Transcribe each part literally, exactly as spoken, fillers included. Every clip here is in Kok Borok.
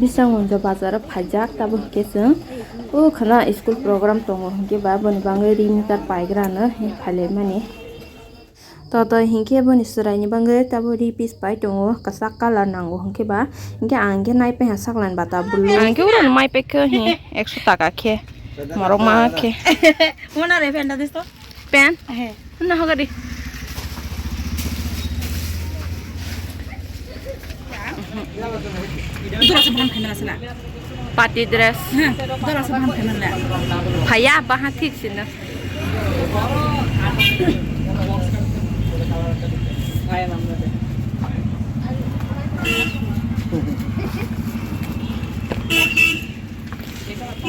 Bising monjo bazar o phaijak, tabo hwnkhe chwng o khwna school program tongo hwnkhe ba boni bagwi ri meter paigra no phailai mani. Toto hwnkhe boni chwraini bagwi tabo ri piece pai tongo, kwchak colour nango hwnkhe ba, hwnkhe ang hwnkhe nai paiha saklan bata bulu. Ang hwnkhe uro mai paikha hi ekso taka khe, morok ma khe. Mona re penta disto? Pen? He. Na hoga di. Dora se baham khaimana sala. Party dress. He, dora se baham khaimana. Phaya baha thik sino.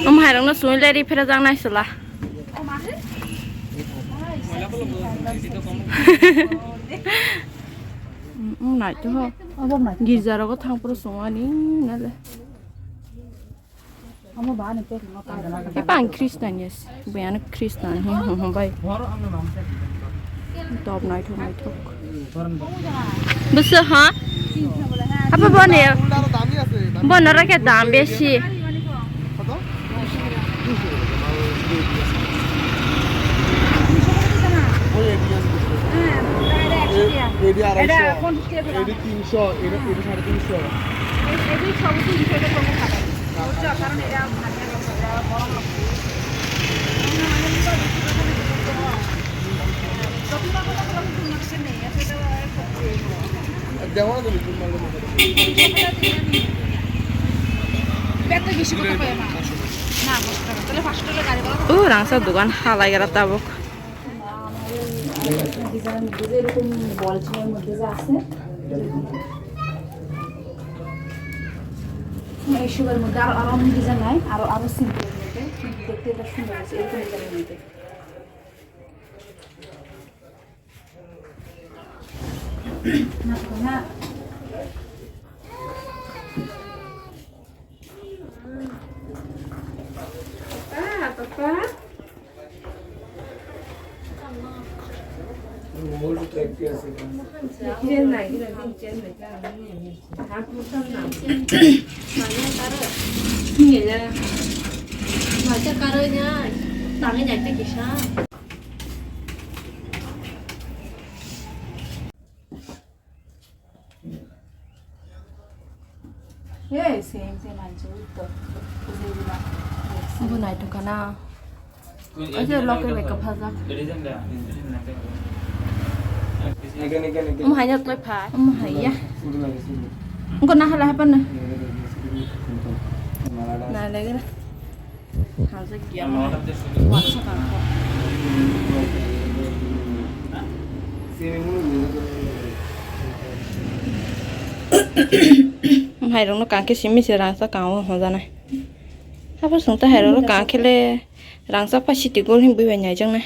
Om hairong no sui leri phira jang nai sala. Naithothok. Girja rogo thang phuru songani nale. Eba ang Christian yes. Buyano Christian hi hum hum bai. Top naithok naithok. Busu ha? Apa boni? Bono rake dam besi. এডি আড়াইশো, এডি তিনশো, এডি সাড়ে তিনশো। O rangsa dogan halai gara tabuk. ডিজাইনের মধ্যে যে এরকম বল ছিনের মধ্যে যে আছে, এইসবের মধ্যে আরো, আরো অনেক ডিজাইন নাই, আরো, আরো সিম্পলের মধ্যে, কিন্তু দেখতে এটা সুন্দর হয়েছে, এরকম ডিজাইনের মধ্যে। Hey, same, same, answer. Uttor. Buji diba? Bo naithok kana. Aja loke bai kaphajak. Omo hai na tlai phai. Omo hai ya. Engko nahala hapan na. Na lagi na. Hajak ya. Waksa kangkho. Hairokno kangkhe simi se rangsa kango hojanai. Hapo sungta hairokno kangkhe le rangsa pa siti gol hin buibai nai jang nai.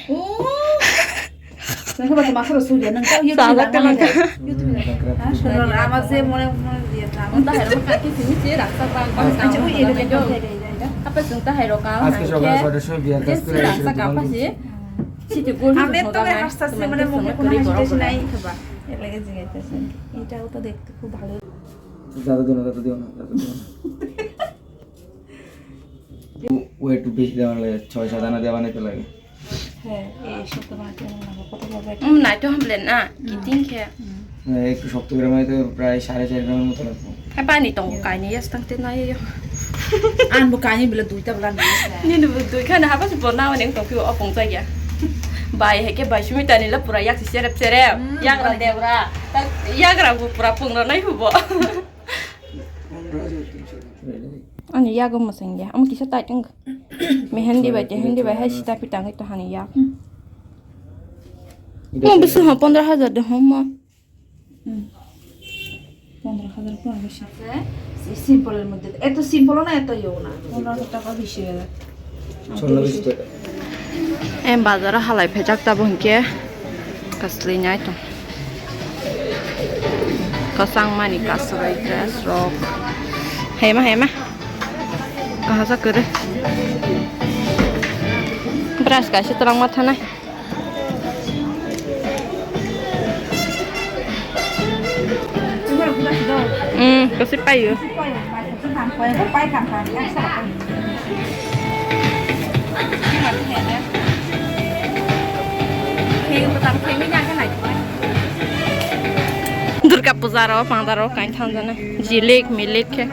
Sajak tela ka. Ama je mone mone diye ta. Ama ta hairokno kangkhe simi se rangsa pa pa kango hojanai. Hapo sungta hairok kang. আজকে সকাল ছয়টার সময় বিয়ার কাজ করে এসে দোকান খুলছি। Siti gol. আমি তো হাসতাছি, মানে মুখে কোনো হাসি টাসি নাই। এর লাগে জিজ্ঞাসা। এটাও তো দেখতে খুব ভালো। দাদা দিও না, দাদা দিও না, দাদা দিও না। ওয়েট বেশি দেওয়া লাগে, ছয় সাত আনা দেওয়া নিতে লাগে। হ্যাঁ, এই সব তো বানাতে হবে না, কত বড় একটা। উম, নাই তো হামলে না, হুম। Kiting khe. হুম। মানে একটু শক্ত করে মানে তো প্রায় সাড়ে চার গ্রামের মতো লাগবে। Hai pani tongo kainwi yastang te nai yo. An bo kainwi bela duita bela nai. Nini bo dui khana haba se bo nawa ning tongphi o pung jagya. Bai hai khe bai sumi tani la pura yak se serep serep. Hmm, yagra debra. Yagra bo pura pung ro nai hubo. Ani yago masang ya. Am kisa tai tong. Mehendi bai tehendi bai hai sita pitang to hani yak. Mo bisu ha pondro hajar de homo. হুম। পনেরো হাজার পনেরোশো। এই সিম্পলের মধ্যে, এত সিম্পলও না, এত ইয়েও না। পনেরো হাজার টাকা, বিশ হাজার। Em bazar o halai phejak tabuk hinkhe kasli nai tong. Kwchang mani kasrai dress rok. Hema hema. Kahasa kwrwi. Brush kaisa twlangma thanai. Hmm, kasi payo. Durga puja ro pangda ro kain thangjana jilik milik khe.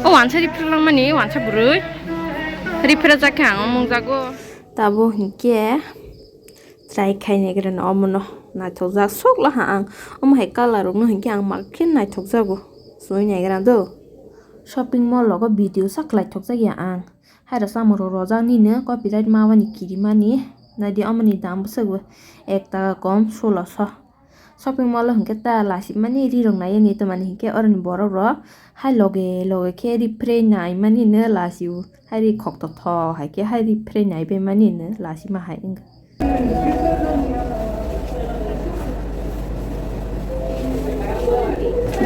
O wansa riphrwlangmani wansa bwrwi riphrwjak khe ang mungjago. Tabo hinkhe try khai naigra no omono naithokjak sok laha ang. Omo hai colour rokno hinkhe ang mak khe naithokjago sui naigra do. Shopping mall rogo video sak laithokjak ya ang. Haira chamung rok rojak nini copyright ma bani kirimani. Naidi omoni dam bwswk bo ek taka kom solo so. Shopping mall o hinkhe ta lasipmani ri rok nai ani tongmani hinkhe oroni borok rok hai loge loge khe ri phrei nai mani no lasio. Hai ri khokto tho hai khe hai ri phrei nai bai mani no lasima hai wngkha.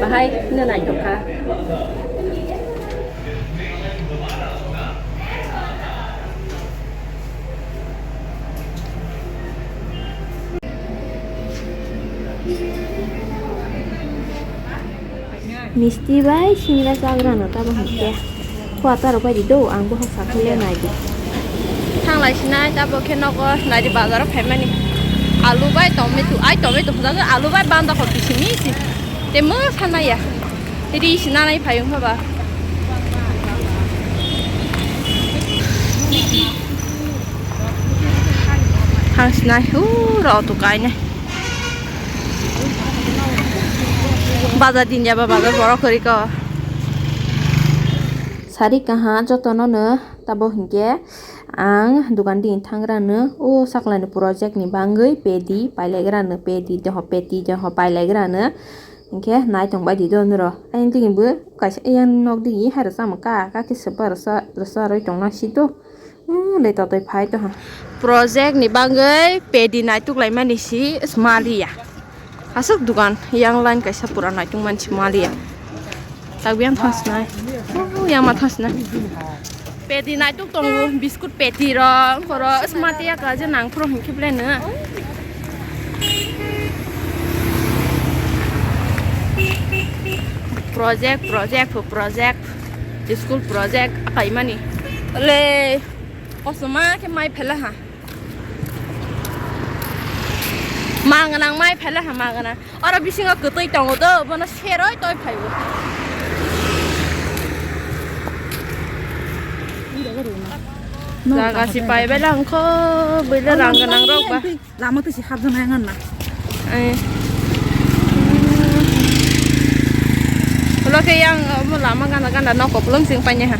Bahai no naithok kha. Misti bai singra chagrano tamo hinkhe. Khua taro bai di do, ang bohok sakhai le nai di. Thanglai sinai tabo khe nogo nai di bazaro phaimani. Alu bai tomato, ai tomato hwjago, alu bai banda kok bisi misi. Tei mwsa nai ya. Ri sinanai phai wngkha ba. Thang sinai, ura auto kainai. Bazar din jaba bazar borok kwrwi ko. Sari kaha jotono no tabo hinkhe ang dukan din thangrano o saklani project ni bangwi pedi pailaigrano pedi doho peti doho pailaigrano. Hinkhe naitong bai di do noro. Ayang digi bo kaisa ayang nok digi hai rwchamo ka ka khe swba rwcha rwcha rwi tongna si do. Hmm, le totoi phai to ha. Project ni bagwi pedi naituk lai mani si maliya. Aswk dukan yang line kaisa pura naituk mani si maliya. Tak biang thang sinai. Oh, yang ma thang sinai. Pedi naituk tongo, biscuit pedi rok, koro smart ya ka je nang phuru hinkhe ble no. Project, project, project, school project akai mani. Le, kosom ma khe mai phela ha. Ma gwnang mai phela ha, ma gwnang. Oro bisingo kwtwi tongo do, bono seroi toi phaibo. Jaga si pai bai lang kho, buile rang gwnang rok ba. Lama twi si hapjana yang na. Eh. Lo khe yang, omo lama gana gana nok koplong sing paine ha.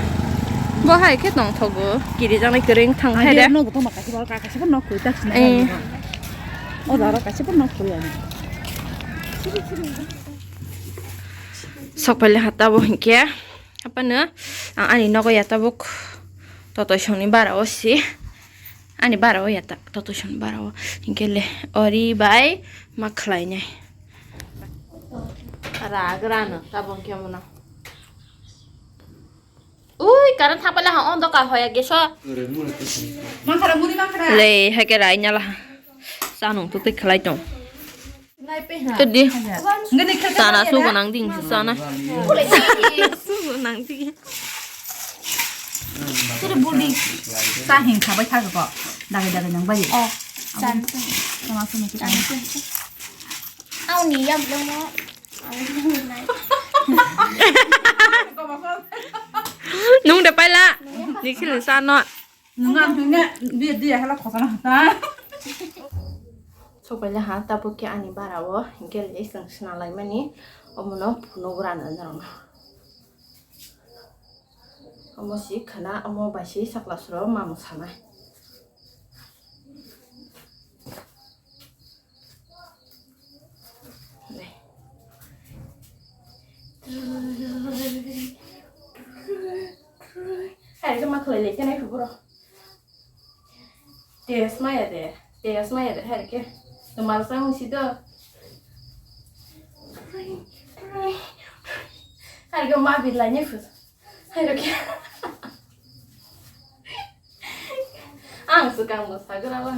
Bo hai khe tong thogo, kiri jang nai kwrwng thang hai de. Nok bo tong ma kaisa bal ka kaisa bo nok koi tak sina. Eh. O daro kaisa bo nok koi ani. Sok paile ha tabo hinkhe. Apano ang ani nogo ya tabuk totoi songni bara o si. Ani bara o ya ta totoi songni bara o. Hinkhe le ori bai ma khlainai. Ragrano tabuk khe mono. Ui, karan thapale ha ondo ka hoya geso. Mankhara muri mankhara. Le hake rai nyala ha. Sanung tu tik khlai tong. Tadi. Sana su gonang ding sana. Su gonang ding. Suru budi sa hing khabai thak ko. Dagai dagai nang bai. Oh. Sama su mati. Au ni yam dong mo. Nung de paila. Nikil sana. Nunga nunga dia dia hala khosana hata. Sopaile ha tabuk khe ani bara o hinkhe le chwng swnalaimani omono phunuk rana norokno. Omo si khana omo bai si sakla soro mamo sanai. Hai, khe ma khlai lai khe nai phuru. Test maya de, test maya de, hai khe. Normal sa hung si do. Hai khe ma bi lai nai phuru. Hai khe. Ang swkang bo sagra la.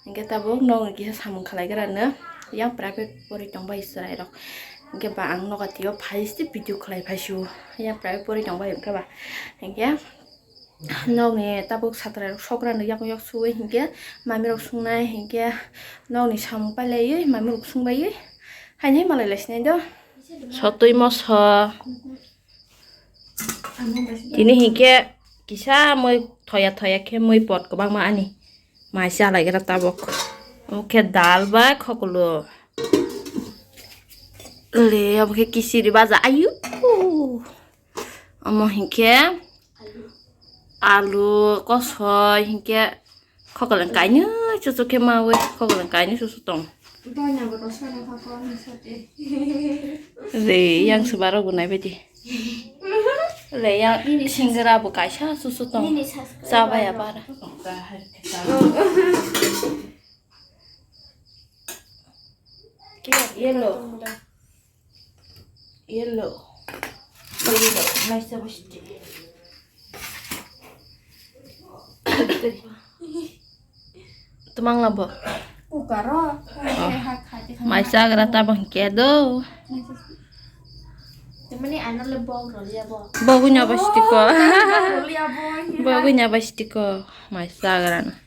Hingke tabuk nokni kisa samung khalai gra no. Yang private pori tongbai chwrairok. Hingke ba ang nogo tio phai se video khlai phai su. Yang private pori tongbai hingke ba. Hingke nokni tabuk satrai rok sokra no yak yak suwi hingke mami rok sungnai hingke nokni samung pailaiwi mami rok sungbaiwi haini malai lai sinai do. Sotwi moso. Tini hingke kisa mui thoya thoya khe mui pot kwbangma ani mai chalaigra tabuk. Omo khe dal bai khokolo. Le omo khe kichiri baja ayu. Omo hingke alu kosoi hingke. Khokoleng kainwi chuchuk khe mawi, khokoleng kainwi chuchuk tong. Doina bo rosana kha ko ni sate. Re, yang se baro bo nai badi. Re, yang singra bo kaisa chuchuk tong. Nini subscriber. Chabaya bara. Yellow. Yellow. Yellow. Naisa bosti. Tumang labo. Kukaro. Oh. Mai chagra tabang kedo. Temani ano le bog roli abo. Bogunya bosti ko. Roli abo. Bogunya bosti ko. Mai chagra na.